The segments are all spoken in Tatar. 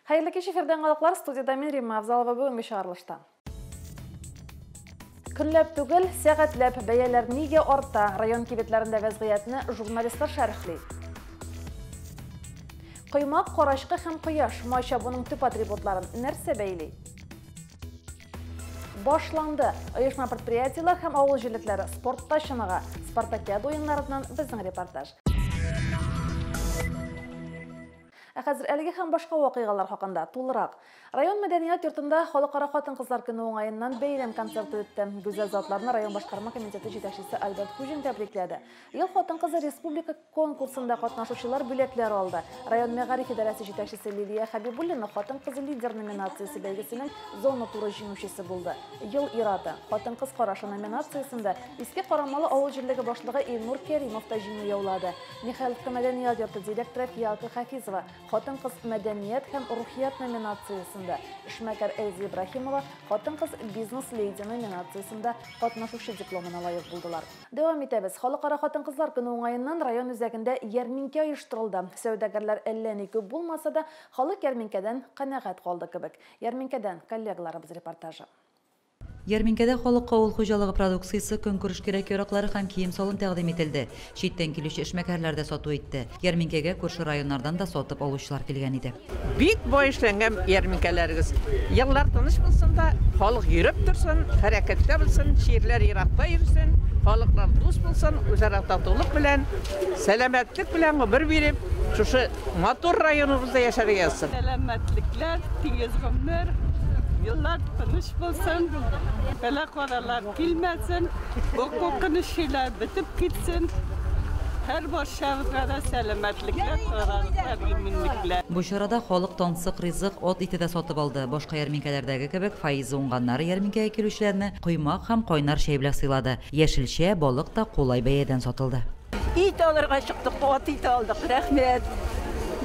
Хәерле кич, эфирдә яңалыклар, студиядә мин, Римма Авзалова, бүгенге чыгарылышта. Көнләп түгел, сәгатьләп бәяләр нигә арта? Район кибетләрендә вәзгыятьне журналистлар шәрехли. Коймак, карачкы һәм кояш май чабуның төп атрибутларын нәрсә бәйли? Башланды. Оешма-предприятиеләр һәм авыл җирлекләре спортта чыныга. Спартакиада уеннарыннан безнең репортаж. Ә хәзер әлеге һәм башка вакыйгалар хакында тулырак. Район мәдәният йортында Халыкара хатын-кызлар көне уңаеннан бәйрәм концерты үтте. Гүзәл затларны район башкарма комитеты җитәкчесе Альберт Хуҗин тәбрикләде. Ел хатын-кызы республика конкурсында катнашучылар бүләкләр алды. Район мәгариф идарәсе җитәкчесе Лилия Хәбибуллина Хатын-кыз лидер номинациясе бәйгесенең зона туры җиңүчесе булды. Ел ир-аты, хатын-кыз карашы номинациясендә Иске Карамалы авыл җирлеге башлыгы Илнур Кәримов та җиңү яулады. Михайловка мәдәният йорты директоры Фиалка Хафизова Хатын-кыз мәдәният һәм рухият номинациясендә, эшмәкәр Эльза Ибраһимова Хатын-кыз бизнес-леди номинациясендә катнашучы дипломына лаек булдылар. Дәвам итәбез. Халыкара хатын-кызлар көне уңаеннан район үзәгендә ярминкә оештырылды. Сәүдәгәрләр әллә ни күп булмаса да, халык ярминкәдән канәгать калды кебек. Ярминкәдән коллегаларыбыз репортажы. Ярминкәдә халыкка авыл хуҗалыгы продукциясе, көнкүреш кирәк-яраклары һәм кием-салым тәкъдим ителде. Читтән килүче эшмәкәрләр дә сату итте. Ярминкәгә күрше районнардан да сатып алучылар килгән иде. Бик бай эшләнгән ярминкәләрегез. Еллар тыныч булсын да, халык йөреп торсын, хәрәкәттә булсын, чирләр еракта йөрсен, халыклар дус булсын, үзара татулык белән, сәламәтлек белән гомер биреп, шушы Матур районыбызда яшәргә язсын. Сәламәтлекләр, тигез гомер, еллар тыныч булсын, бәла-казалар килмәсен, бу куркыныч чирләр бетеп китсен. Һәр барчабызга да сәламәтлекләр, тазалыклар, иминлекләр. Бу чарада халык тансык ризык, ат ите дә сатып алды. Башка ярминкәләрдәге кебек, Фаиза уңганнары ярминкәгә килүчеләрне коймак һәм кайнар чәй белән сыйлады. Яшелчә, балык та кулай бәядән сатылды. Ит алырга чыктык, ат ите алдык, рәхмәт.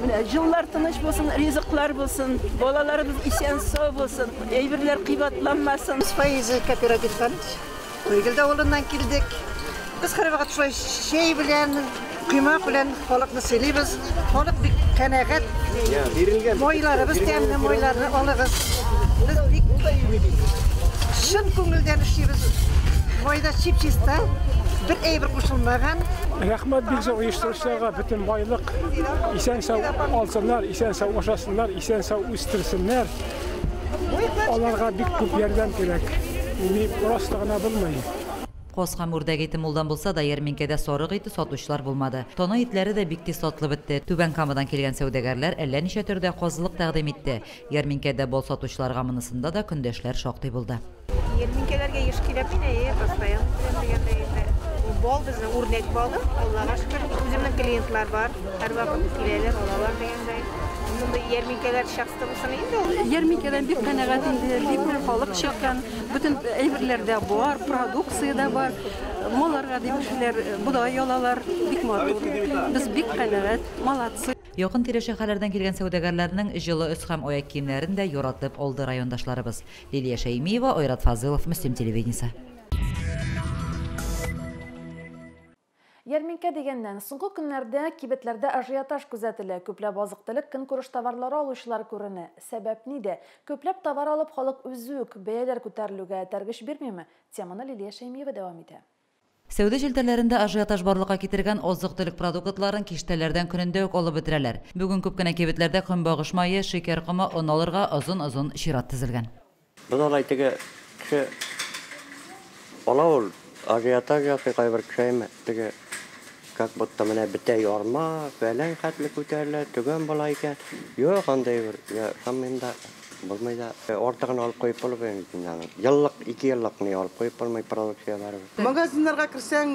Менә җыллар тыныч булсын, ризыклар булсын, балаларыбыз исән-сау булсын, әйберләр кыйбатланмасын. Без Фаиза кооперативтан Куйгелде авылыннан килдек. Без һәрвакыт шулай чәй белән, коймак белән халыкны сыйлыйбыз. Халык бик канәгать. Майларыбыз тәмле, майларны алыгыз. Без бик чын күңелдән эшлибез. Майда чип-чиста, бер әйбер кушылмаган. Рәхмәт бик зур оештыручыларга, бөтен байлык исән-сау алсыннар, исән-сау ашасыннар, исән-сау үстерсеннәр. Аларга бик күп ярдәм кирәк. Ни просто гына булмый. Каз һәм үрдәк ите мулдан булса да, ярминкәдә сарык ите сатучылар булмады. Тана итләре дә бик тиз сатылып бетте. Түбән Камадан килгән сәүдәгәрләр әллә ничә төрдә казылык тәкъдим итте. Ярминкәдә бал сатучыларга монысында да көндәшләр шактый булды. Ярминкәләргә еш киләм мин, әйе, постоянно киләм дигәндәй инде. Бу бал безнең үрнәк балы, Аллага шөкер. Үземнең клиентлар бар, һәрвакыт киләләр, алалар дигәндәй. Мондый ярминкәләр часто булсын инде ул. Ярминкәдән бик канәгать инде, бик күп халык чыккан, бөтен әйберләр дә бар, продукция дә бар. Малларга дип кешеләр бодай алалар, бик матур. Без бик канәгать, молодцы. Якын-тирә шәһәрләрдән килгән сәүдәгәрләрнең җылы өс һәм аяк киемнәрен дә яратып алды райондашларыбыз. Лилия Шәймиева, Айрат Фазылов, Мөслим телевидениесе. Ярминкә дигәннән, соңгы көннәрдә кибетләрдә ажиотаж күзәтелә. Күпләп азык-төлек, көнкүреш товарлары алучылар күренә. Сәбәп нидә? Күпләп товар алып, халык үзе үк бәяләр күтәрелүгә этәргеч бирмиме? Теманы Лилия Шәймиева дәвам итә. Сәүдә челтәрләрендә ажиотаж барлыкка китергән азык-төлек продуктларын киштәләрдән көнендә үк алып бетерәләр. Бүген күп кенә кибетләрдә көнбагыш мае, шикәр комы, он алырга озын-озын чират тезелгән. Без алай теге кеше ала ул, ажиотаж ясый кайбер кеше, әмма теге как будто менә бетә ярма, фәлән хәтле күтәрелә, төгән була икән. Юк, андый бер, я ышанмыйм да. Булмый да. Артыгын алып куеп булмый бит инде аның. Еллык, ике еллык ни алып куеп булмый продукция барыбер. Магазиннарга керсәң,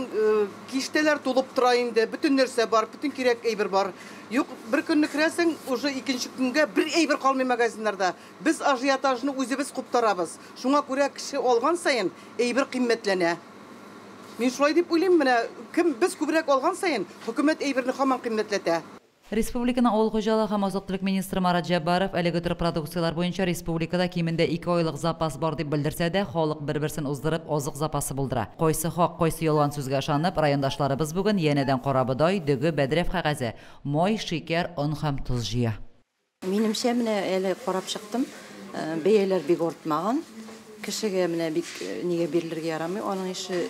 киштәләр тулып тора инде, бөтен нәрсә бар, бөтен кирәк әйбер бар. Юк, бер көнне керәсең, уже икенче көнгә бер әйбер калмый магазиннарда. Без ажиотажны үзебез куптарабыз. Шуңа күрә кеше алган саен әйбер кыйммәтләнә. Мин шулай дип уйлыйм, менә кем без күбрәк алган саен, хөкүмәт әйберне һаман кыйммәтләтә. Республиканың авыл хуҗалыгы һәм азык-төлек министры Марат Җәббаров әлеге төр продукцияләр буенча республикада кимендә ике айлык запас бар дип белдерсә дә, халык бер-берсен уздырып азык запасы булдыра. Кайсы хак, кайсы ялган сүзгә ышанып, райондашларыбыз бүген янәдән карабодай, дөге, бәдрәф кәгазе, май, шикәр, он һәм тоз җыя. Минемчә, менә әле карап чыктым, бәяләр бик артмаган. Кешегә менә бик нигә бирелергә ярамый, аның ише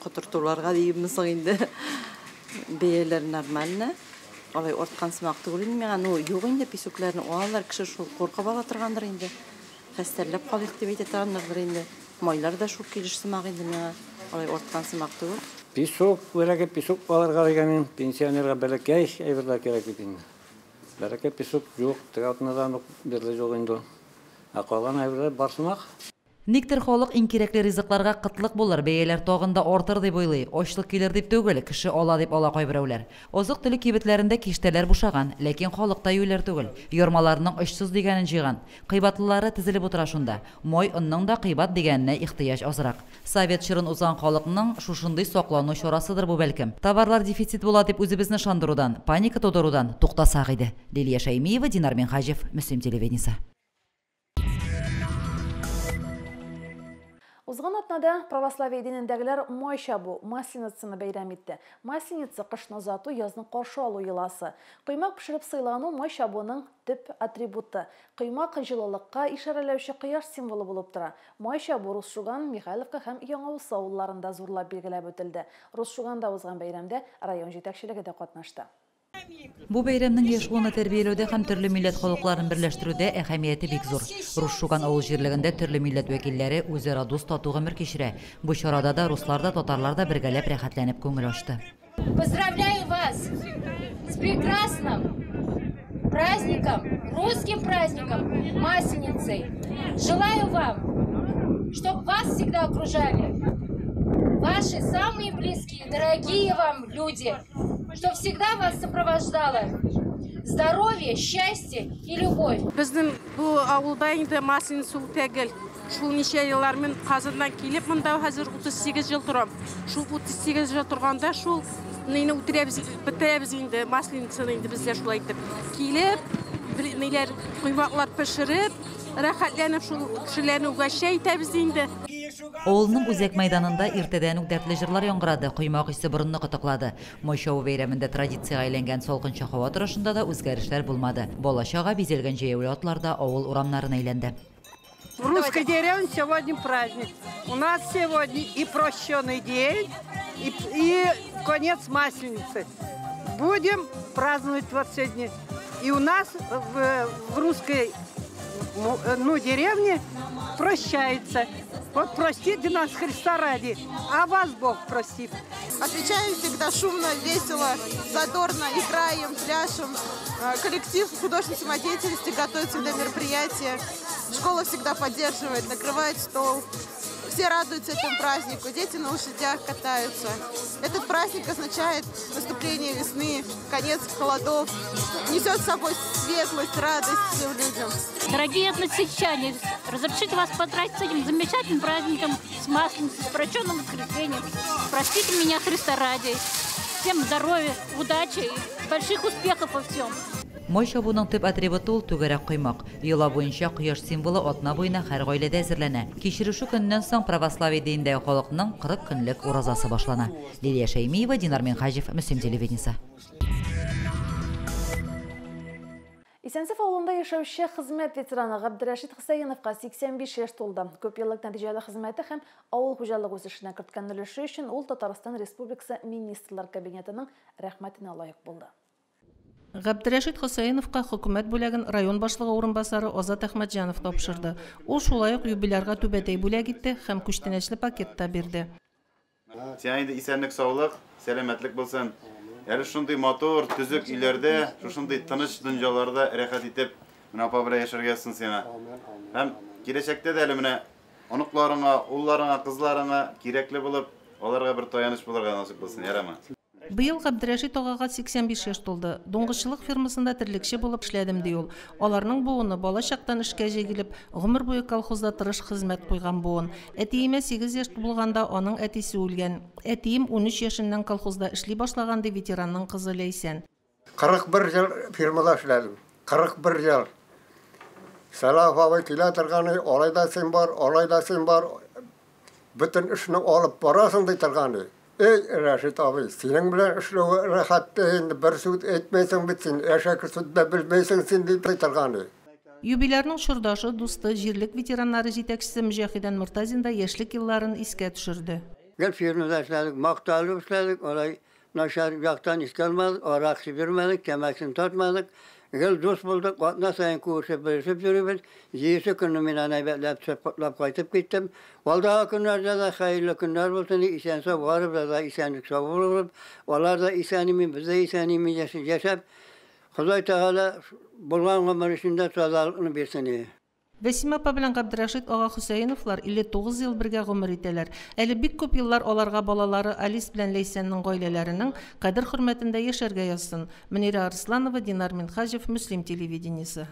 котыртуларга диемме соң инде. Бәяләр нормально. Алай арткан сымак түгел инде миңа. Ну, юк инде, песокларны алалар, кеше шул куркып ала торгандыр инде. Хәстәрләп калыйк дип әйтә торганнардыр инде. Майлар да шул килеш сымак инде миңа. Алай арткан сымак түгел. Песок, бәләкәй песок алырга дигәнем, пенсионерга бәләкәй әйберләр кирәк бит инде. Бәләкәй песок юк, теге атнадан ук бирле юк инде. Ә калган әйберләр бар сымак. Никтер халык иң кирәкле ризыкларга кытлык булыр, бәяләр тагын да артыр дип уйлый. Ачлык килер дип түгел, кеше ала дип ала кайберәүләр. Азык-төлек кибетләрендә киштәләр бушаган, ләкин халык та юләр түгел. Ярмаларның очсыз дигәнен җыйган. Кыйбатлылары тезелеп утыра шунда. Май, онның да кыйбат дигәненә ихтыяҗ азрак. Совет чорын узган халыкның шушындый саклану чарасыдыр бу бәлкем. Товарлар дефицит була дип үзебезне ышандырудан, паника тудырудан туктасак иде. Лилия Шәймиева, Динар Минһаҗев, Мөслим телевидениесе. Узган атнада православие динендәгеләр май чабу, Масленицаны бәйрәм итте. Масленица кышны озату, язны каршы алу йоласы. Коймак пешереп сыйлану май чабуның төп атрибуты. Коймак җылылыкка ишарәләүче кояш символы булып тора. Май чабу Рус Шуган, Михайловка һәм Яңа Усы авылларында зурлап билгеләп үтелде. Рус Шуганда узган бәйрәмдә район җитәкчелеге дә катнашты. Бу бәйрәмнең яшь буынны тәрбияләүдә һәм төрле милләт халыкларын берләштерүдә әһәмияте бик зур. Рус Шуган авыл җирлегендә төрле милләт вәкилләре үзара дус тату гомер кичерә. Бу чарада да руслар да, татарлар да бергәләп рәхәтләнеп күңел ачты. Поздравляю вас с прекрасным праздником, русским праздником Масленицей. Желаю вам, чтобы вас всегда окружали ваши самые близкие, дорогие вам люди, что всегда вас сопровождало здоровье, счастье и любовь. Безнең бу авылда инде Масленица үтәгел. Шул ничә еллар мин Казаннан килеп монда хәзер 38 ел торам. Шул 38 ел торганда шул нейне үтерәбез, бетерәбез инде Масленицаны инде безләр шулай итеп. Килеп, ниләр коймаклар пешереп, рәхәтләнеп шул кешеләрне үгәшә итәбез инде. Авылның үзәк мәйданында иртәдән үк дәртле җырлар яңгырады, коймак исе борынны кытыклады. Май чабу бәйрәмендә традициягә әйләнгән салкынча һава торышында да үзгәрешләр булмады. Бала-чага бизәлгән җәяүле атлар да авыл урамнарын әйләнде. В русской деревне сегодня праздник. У нас сегодня и прощенный день, и конец Масленицы. Будем праздновать вот сегодня. И у нас в русской деревне прощается. Вот простите нас, Христа ради, а вас Бог простит. Отвечаем всегда шумно, весело, задорно, играем, пляшем. Коллектив художественной самодеятельности готовит всегда мероприятия. Школа всегда поддерживает, накрывает стол. Все радуются этому празднику, дети на лошадях катаются. Этот праздник означает наступление весны, конец холодов, несет с собой светлость, радость всем людям. Дорогие односельчане, разрешите вас поздравить с этим замечательным праздником, с Масленицей, с прощенным воскресеньем. Простите меня, Христа ради. Всем здоровья, удачи и больших успехов во всем. Май чабуның төп атрибуты ул түгәрәк коймак. Йола буенча кояш символы атна буена һәр гаиләдә әзерләнә. Кичерешү көненнән соң православие динендәге халыкның 40 көнлек уразасы башлана. Лилия Шәймиева, Динар Минһаҗев, Мөслим телевидениесе. Исәнсеф авылында яшәүче хезмәт ветераны Габдерәшит Хөсәеновка 85 яшь тулды. Күп еллык нәтиҗәле хезмәте һәм авыл хуҗалыгы үсешенә керткән өлеше өчен ул Татарстан Республикасы Министрлар Кабинетының рәхмәтенә лаек булды. Габдерәшит Хөсәеновка хөкүмәт бүләген район башлыгы урынбасары Азат Әхмәтҗанов тапшырды. Ул шулай ук юбилярга түбәтәй бүләк итте һәм күчтәнәчле пакет та бирде. Сиңа инде исәнлек, саулык, сәламәтлек булсын. Әле шундый матур, төзек өйләрдә, шушындый тыныч дөньяларда рәхәт итеп, менә апа белән яшәргә язсын сиңа. Һәм киләчәктә дә әле менә оныкларыңа, улларыңа, кызларыңа кирәкле булып, аларга бер таяныч булырга насыйп булсын, ярамы? Быел Габдерәшит агага 85 яшь тулды. Дуңгызчылык фермасында терлекче булып эшләдем, ди ул. Аларның буыны бала чактан эшкә җигелеп, гомер буе колхозда тырыш хезмәт куйган буын. Әтиемә 8 яшь булганда аның әтисе үлгән. Әтием 13 яшеннән колхозда эшли башлаган, ди ветеранның кызы Ләйсән. 41 ел фермада эшләдем. 41 ел. Сәлахов абый килә торган, алай да син бар, алай да син бар. Бөтен эшне алып барасың ди торган. Эй, Рәшит абый, синең белән эшләве рәхәт тә инде, бер сүз әйтмәйсең бит син, әшәке сүз дә белмәйсең син, дип торган иде. Юбилярның чордашы, дусты, җирлек ветераннары җитәкчесе Мөҗәһидән Мортазин да яшьлек елларын искә төшерде. Гел фермада эшләдек, макталып эшләдек, алай начар яктан искә алмадык, арак эчеп йөрмәдек, тәмәкесен тартмадык. Гел дус булдык, атна саен күрешеп, белешеп йөрибез. Җыесы көнне мин аны әйбәтләп төшеп, котлап кайтып киттем. Алдагы көннәрдә дә хәерле көннәр булсын, исән-сау барыбыз да исәнлек-сау булып, алар да исән-имин, без дә исән-имин яшәп, Ходай Тәгалә булган гомер эчендә тазалыкны бирсен иде. Вәсимә апа белән Габдрәшит ага Хөсәеновлар 59 ел бергә гомер итәләр. Әле бик күп еллар аларга балалары Алис белән Ләйсәннең гаиләләренең кадер-хөрмәтендә яшәргә язсын. Мөнирә Арсланова, Динар Минһаҗев, Мөслим телевидениесе.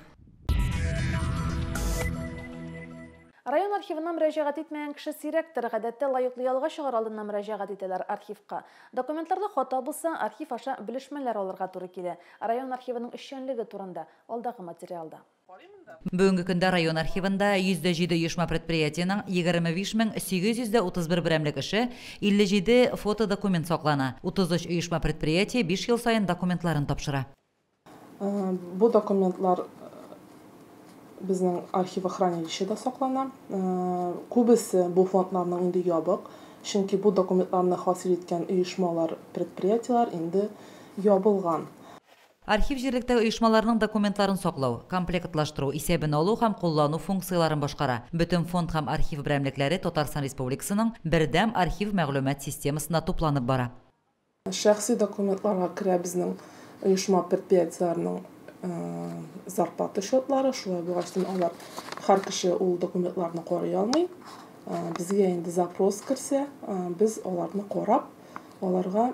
Район архивына мөрәҗәгать итмәгән кеше сирәктер. Гадәттә, лаеклы ялга чыгар алдыннан мөрәҗәгать итәләр архивка. Документларда хата булса, архив аша белешмәләр алырга туры килә. Район архивының эшчәнлеге турында, алдагы материалда. Бүгенге көндә район архивында 107 оешма-предприятиенең 25 831 берәмлек эше, 57 фотодокумент саклана. 33 оешма-предприятие 5 ел саен документларын тапшыра. Бу документлар безнең архивохранилищеда саклана. Күбесе бу фондларның инде ябык, чөнки бу документларны хасил иткән оешмалар, предприятиеләр инде ябылган. Архив җирлектәге оешмаларның документларын саклау, комплектлаштыру, исәбен алу һәм куллану функцияләрен башкара. Бөтен фонд һәм архив берәмлекләре Татарстан Республикасының бердәм архив мәгълүмат системасында тупланып бара. Шәхси документларга керә безнең оешма предприятиеләрнең зарплата счетлары, шулай булгач алар һәр кеше ул документларны карый алмый. Безгә инде запрос керсә, без аларны карап, аларга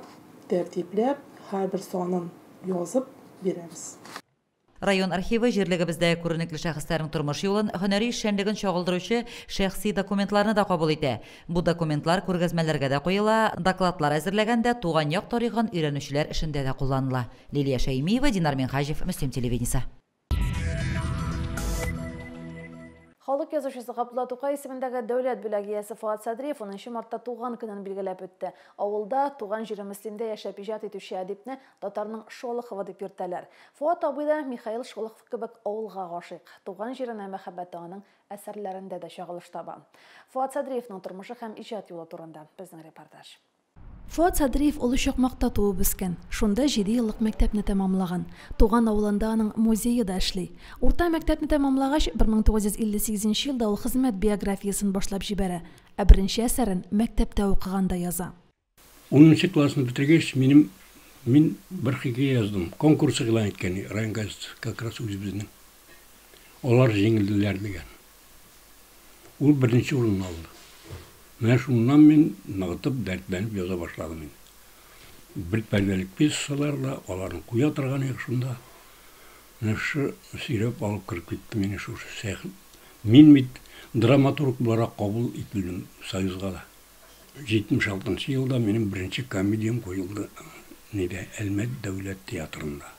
тәртипләп, һәрбер санын язып бирәбез. Район архивы җирлегебездә күренекле шәхесләрнең тормыш юлын, һөнәри эшчәнлеген чагылдыручы шәхси документларны да кабул итә. Бу документлар күргәзмәләргә дә куела, докладлар әзерләгәндә туган як тарихын өйрәнүчеләр эшендә дә кулланыла. Лилия Шәймиева, Динар Минһаҗев, Мөслим телевидениесе. Халык язучысы Габдулла Тукай исемендәге дәүләт бүләге иясе Фоат Садриев 10 мартта туган көнен билгеләп үтте. Авылда, туган җире Мөслимдә яшәп иҗат итүче әдипне татарның Шолоховы дип йөртәләр. Фоат абый да Михаил Шолохов кебек авылга гашыйк. Туган җиренә мәхәббәте аның әсәрләрендә дә чагылыш таба. Фоат Садриевның тормышы һәм иҗат юлы турында безнең репортаж. Фоат Садриев Олы Чакмакта туып үскән. Шунда 7 еллык мәктәпне тәмамлаган. Туган авылында аның музее да эшли. Урта мәктәпне тәмамлагач, 1958 елда ул хезмәт биографиясен башлап җибәрә. Ә беренче әсәрен мәктәптә укыганда яза. 10 классны бетергәч, минем мин бер хикәя яздым. Конкурс игълан иткән район газетасы, как раз үзебезнең. Алар җиңелделәр дигән. Ул беренче урын алды. Менә шуннан мин ныгытып, дәртләнеп яза башладым инде. Бер пәрдәлек пьесалар да, аларны куя торган идек шунда. Менә шу сөйрәп алып кереп китте мине шушы сәхнә. Мин бит драматург буларак кабул ителдем Союзга да. 76 елда минем беренче комедиям куелды нидә, Әлмәт дәүләт театрында.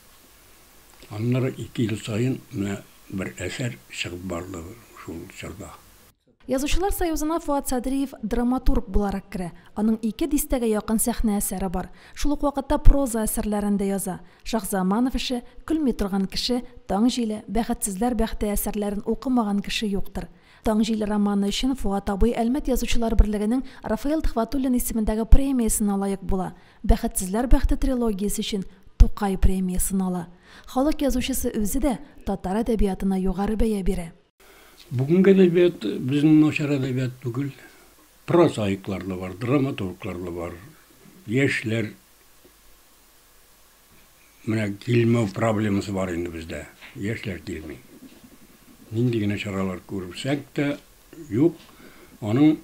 Аннары 2 ел саен менә бер әсәр чыгып барды шул чорда. Язучылар союзына Фоат Садриев драматург буларак керә. Аның 2 дистәгә якын сәхнә әсәре бар. Шул ук вакытта проза әсәрләрен дә яза. Шахзаманов эше, Көлми торган кеше, Таң җиле, Бәхетсезләр бәхте әсәрләрен укымаган кеше юктыр. Таң җиле романы өчен Фоат абый Әлмәт язучылар берлегенең Рафаэль Төхвәтуллин исемендәге премиясенә лаек була. Бәхетсезләр бәхте трилогиясе өчен Тукай премиясен ала. Халык язучысы үзе дә татар әдәбиятына югары бәя бирә. Бүгенге әдәбият безнең начар әдәбият түгел. Прозаиклар да бар, драматурглар да бар. Яшьләр менә килмәү проблемасы бар инде бездә. Яшьләр килми. Нинди генә чаралар күрсәк тә, юк, аның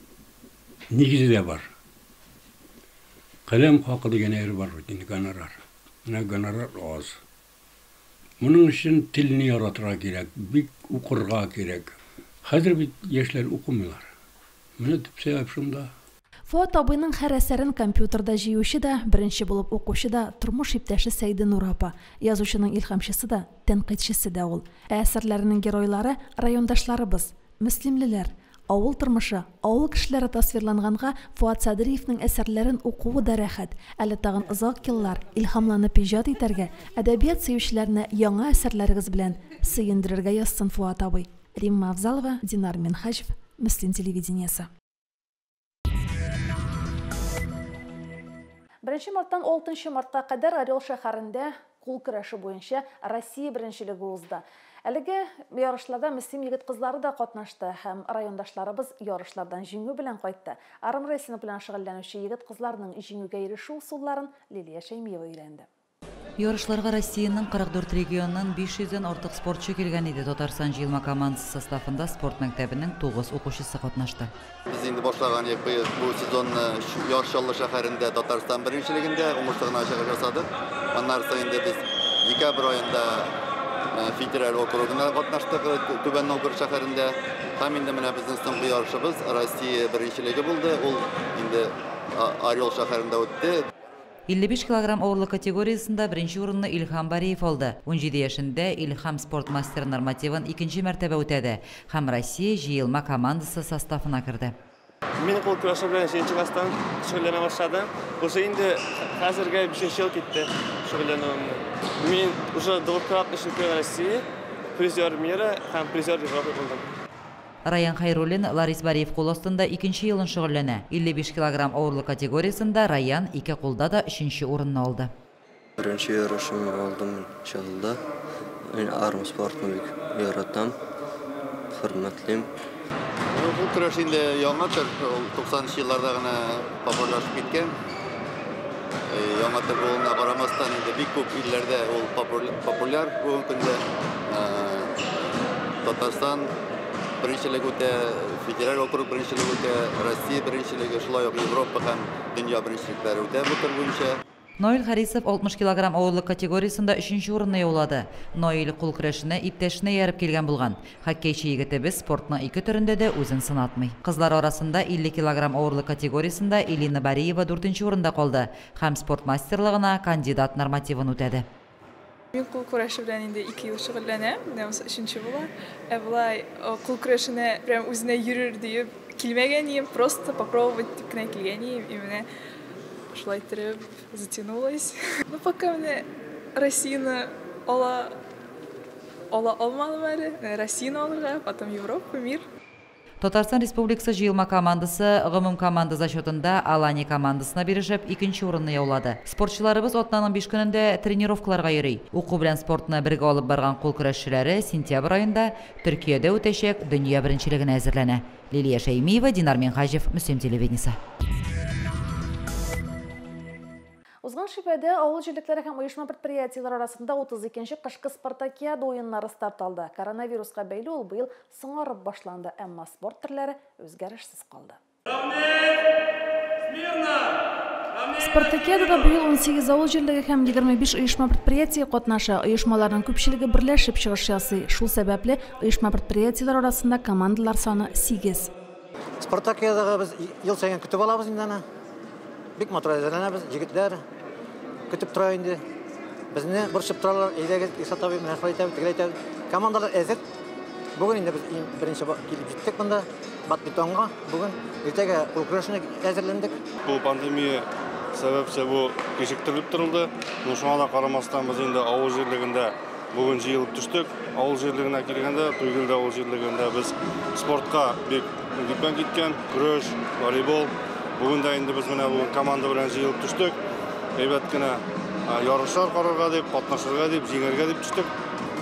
нигезе дә бар. Каләм хакы дигән әйбер бар бит инде, гонорар. Менә гонорар аз. Моның өчен телне яратырга кирәк, бик укырга кирәк. Хәзер бит яшьләр укымыйлар. Менә төп сәбәп шунда. Фоат абыйның һәр әсәрен компьютерда җыючы да, беренче булып укучы да тормыш иптәше Сәйденур апа. Язучының илһамчысы да, тәнкыйтьчесе дә ул. Ә әсәрләренең геройлары райондашларыбыз, мөслимлеләр. Авыл тормышы, авыл кешеләре тасвирланганга Фоат Садриевның әсәрләрен укуы да рәхәт. Әле тагын озак еллар илһамланып иҗат итәргә, әдәбият сөючеләрне яңа әсәрләрегез белән сөендерергә язсын, Фоат абый. Римма Авзалова, Динар Минһаҗев, Мөслим телевидениесе. Беренче марттан 6 мартка кадәр Орел шәһәрендә кул көрәше буенча Россия беренчелеге узды. Әлеге ярышларда Мөслим егет-кызлары да катнашты һәм райондашларыбыз ярышлардан җиңү белән кайтты. Армрестлинг белән шөгыльләнүче егет-кызларның җиңүгә ирешү ысулларын Лилия Шәймиева өйрәнде. Ярышларга Россиянең 44 регионыннан 500 дән артык спортчы килгән иде. Татарстан җыелма командасы составында спорт мәктәбенең 9 укучысы катнашты. Без инде башлаган идек быел бу сезонны Яр Чаллы шәһәрендә Татарстан беренчелегендә уңышлы гына чыгыш ясадык. Аннары соң инде без декабрь аенда федераль округында катнаштык Түбән Новгород шәһәрендә. Һәм инде менә безнең соңгы ярышыбыз Россия беренчелеге булды. Ул инде Орел шәһәрендә үтте. 55 килограмм авырлык категориясендә беренче урынны Илһам Бариев алды. 17 яшендә Илһам спорт мастеры нормативын икенче мәртәбә үтәде һәм Россия җыелма командасы составына керде. Мин кул көрәше белән 7 класстан шөгыльләнә башладым. Уже инде хәзергә 5 ел китте шөгыльләнүемне. Мин уже двукратный чемпион России, призер мира һәм призер Европы булдым. Раян Хайруллин Ларис Бариев кул астында икенче елын шөгыльләнә. 55 килограмм авырлык категориясендә Раян ике кулда да өченче урынны алды. Беренче ярышымны алдым мин Чаллыда. Мин армспортны бик яратам, хөрмәтлим. Кул көрәше инде яңа төр, ул 90 елларда гына популярлашып киткән. Яңа төр булуына карамастан инде бик күп илләрдә ул популяр бүгенге көндә. Татарстан беренчелеге үтә, федераль округ беренчелеге үтә, Россия беренчелеге, шулай ук Европа һәм дөнья беренчелекләре үтә бу төр буенча. Наил Харисов 60 килограмм авырлык категориясендә өченче урынны яулады. Наил кул көрәшенә иптәшенә ияреп килгән булган. Хоккейчы егетебез спортның ике төрендә дә үзен сынатмый. Кызлар арасында 50 килограмм авырлык категориясендә Элина Бариева дүртенче урында калды һәм спорт мастерлыгына кандидат нормативын үтәде. Мин кул көрәше белән инде 2 ел шөгыльләнәм, менә монысы өченче була. Ә болай кул көрәшенә прям үзенә йөрер диеп килмәгән идем, просто попробовать дип кенә килгән идем, и менә шулай иттереп затянулась. Ну, пока менә Россияне ала алмадым әле. Россияне алырга, потом Европа, мир. Татарстан Республикасы җыелма командасы гомум команда зачетында Алания командасына бирешеп икенче урынны яулады. Спортчыларыбыз атнаның 5 көнендә тренировкаларга йөри. Уку белән спортны бергә алып барган кул көрәшчеләре сентябрь аенда Төркиядә үтәчәк дөнья беренчелегенә әзерләнә. Лилия Шәймиева, Динар Минһаҗев, Мөслим телевидениесе. Узган шимбәдә авыл җирлекләре һәм оешма предприятиеләре арасында 32нче кышкы спартакиада уеннары старт алды. Коронавируска бәйле ул быел соңарып башланды, әмма спорт төрләре үзгәрешсез калды. Спартакиадада быел 18 авыл җирлеге һәм 25 оешма предприятие катнаша. Оешмаларның күпчелеге берләшеп чыгыш ясый. Шул сәбәпле оешма предприятиеләр арасында командалар саны 8. Спартакиадага без ел саен көтеп алабыз инде аны. Бик матур әзерләнәбез, егетләр көтеп тора инде. Безне борчып торалар, әйдәгез, Илшат абый, менә шулай итәбез, тегеләй итәбез. Командалар әзер. Бүген инде без иң беренче килеп җиттек монда, бадминтонга. Бүген иртәгә кул көрәшенә әзерләндек. Бу пандемия сәбәпче бу кичектерелеп торылды. Но шуңа да карамастан без инде авыл җирлегендә бүген җыелып төштек. Авыл җирлегенә килгәндә, Туйгелде авыл җирлегендә без спортка бик мөкиббән киткән, көрәш, волейбол. Бүген дә инде без менә бүген команда белән җыелып төштек. Әйбәт кенә ярышлар карарга дип, катнашырга дип, җиңәргә дип төштек.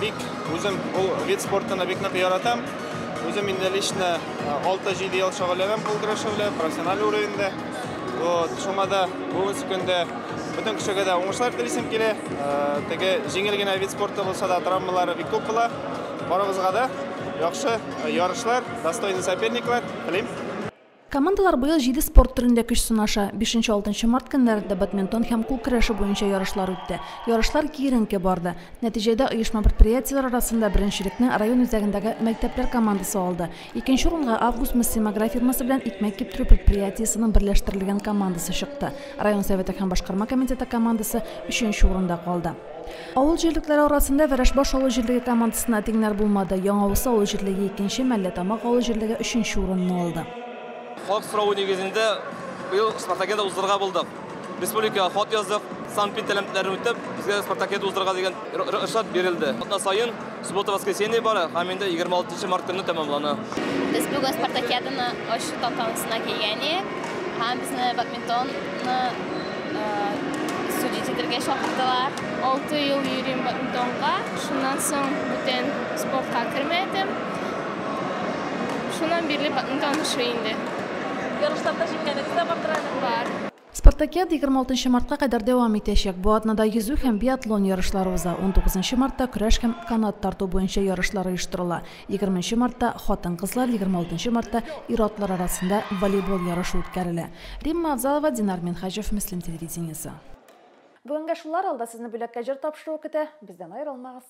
Бик үзем ул вид спортын бик нык яратам. Үзем инде лично 6-7 ел шөгыльләнәм кул көрәше белән, профессиональ уровеньдә. Вот, шуңа да бүгенге көндә бөтен кешегә дә уңышлар телисем килә. Теге җиңел генә вид спорты булса да травмалары бик күп була. Барыгызга да яхшы ярышлар, достойный соперниклар телим. Командалар быел 7 спорт төрендә көч сынаша. 5-6 март көннәрендә бадминтон һәм кул көрәше буенча ярышлар үтте. Ярышлар киеренке барды. Нәтиҗәдә оешма предприятиеләр арасында беренчелекне район үзәгендәге мәктәпләр командасы алды. Икенче урынга Август Мөслим агрофирмасы белән икмәк киптерү предприятиесенең берләштерелгән командасы чыкты. Район советы һәм башкарма комитеты командасы өченче урында калды. Авыл җирлекләре арасында Вәрәшбаш авыл җирлеге командасына тиңнәр булмады. Яңа Усы авыл җирлеге икенче, Мәлләтамак авыл җирлеге өченче урынны алды. Халык соравы нигезендә быел спартакиада уздырырга булдык. Республикага хат яздык, санпин таләпләрен үтеп, безгә спартакиада уздырырга дигән рөхсәт бирелде. Атна саен суббота, воскресенье бара һәм инде 26 март көнне тәмамлана. Без бүген спартакиаданы ачу тантанасына килгән идек һәм безне бадминтонны судить итәргә чакырдылар. 6 ел йөрим бадминтонга, шуннан соң бүтән спортка кермәдем. Шуннан бирле бадминтон ошый инде. Ярышларда җиңгәнегез дә бардыр әле? Бар. Спартакиада 26 мартка кадәр дәвам итәчәк. Бу атнада йөзү һәм биатлон ярышлары уза. 19 мартта көрәш һәм канат тарту буенча ярышлар оештырыла. 20 мартта хатын-кызлар, 26 мартта ир-атлар арасында волейбол ярышы үткәрелә. Римма Авзалова, Динар Минһаҗев, Мөслим телевидениесе. Бүгенгә шулар, алда сезне бүләккә җыр тапшыруы көтә. Бездән аерылмагыз.